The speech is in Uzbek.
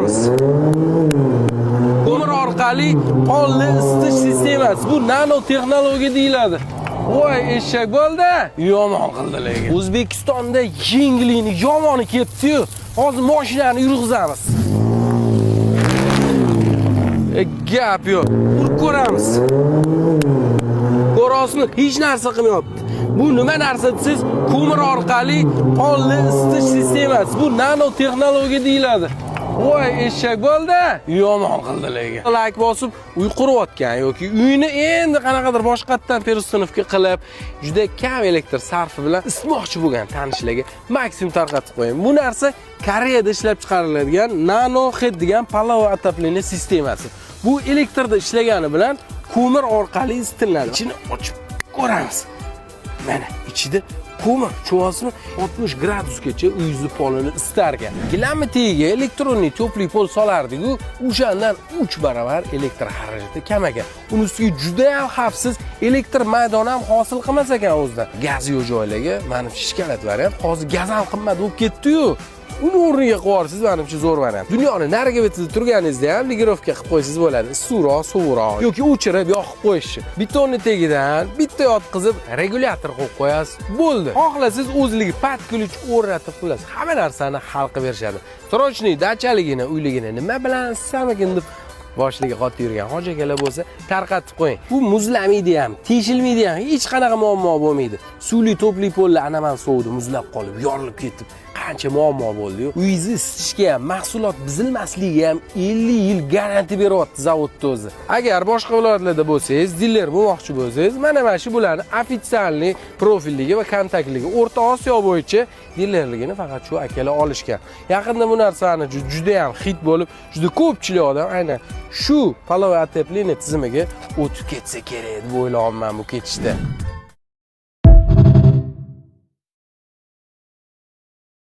Ko'ramiz. Ko'mir orqali polni isitish sistemasi. Bu nano texnologiya deyiladi. Voy, eshak bo'ldi. Yomon qildi lekin. O'zbekistonda yengillikni yomoni ketdi-yu. Hozir mashinani yurg'izamiz. Gap yo'q. Urib ko'ramiz. Ko'rasizmi? Hech narsa qilmayapti. Bu nima narsa desangiz, ko'mir orqali polni isitish sistemasi. Bu nano texnologiya deyiladi. Voy, eshak bo'ldi. Yomon qildi lekin. Layk bosib, uy qurayotgan yoki uyini endi qanaqadir boshqatdan перестановка qilib, juda kam elektr sarfi bilan isitmoqchi bo'lgan tanishlarga maksimum tarqatib qo'ying. Bu narsa Koreyada ishlab chiqariladigan Nano Heat degan половое отопление sistemasi. Bu elektrda ishlagani bilan ko'mir orqali isitiladi. Ichini ochib ko'ramiz. Mana ichida ko'mir, tushunyapsizmi? 60 gradusgacha uyingizni polini isitar ekan. Gilamni tagiga электронный тёплый пол solardik-u, o'shandan 3 barobar elektr xarajati kam ekan. Uni ustiga juda ham xavfsiz, elektr maydoni ham hosil qilmas ekan o'zidan. Gaz yo'q joylarga manimcha ishkalat variant. Hozir gaz ham qimmat bo'lib ketdi-yu. Uni o'rniga qo'yib yuborsangiz, manimcha, zo'r variant. Dunyoni narigi betida turganingizda ham регулировка qilib qo'ysangiz bo'ladi. Issiqroq, sovuqroq yoki o'chirib yoqib qo'yishni. Betonni tagidan bitta yotqizib regulyator qo'yib qo'yasiz. Bo'ldi. Xohlasangiz, o'zligi под ключ o'rnatib qo'yasiz. Hamma narsani hal qilib berishadi. Срочный dachaligini, uyligini nima bilan isitsamikin deb boshligi qotib yurgan hoji akalar bo'lsa, tarqatib qo'ying. Bu muzlamaydi ham, teshilmaydi ham, hech qanaqa muammo bo'lmaydi. Suvli тёплый pollar anaman sovudi muzlab qolib, yorilib ketib, qancha muammo bo'ldi-yu. Uyingizni isitishga ham, mahsulot buzilmasligiga ham 50 yil garantiya beryapti zavodda o'zi. Agar boshqa viloyatlarda bo'lsangiz, diler bo'lmoqchi bo'lsangiz, mana shu bularni официальный profilligi va kontaktligi, O'rta Osiyo bo'yicha dilerligini faqat shu akalar olishgan. Yaqinda bu narsani juda ham hit bo'lib, juda ko'pchilik odam aynan shu половое отопление tizimiga o'tib ketsa kerak deb o'ylayapman bu ketishda.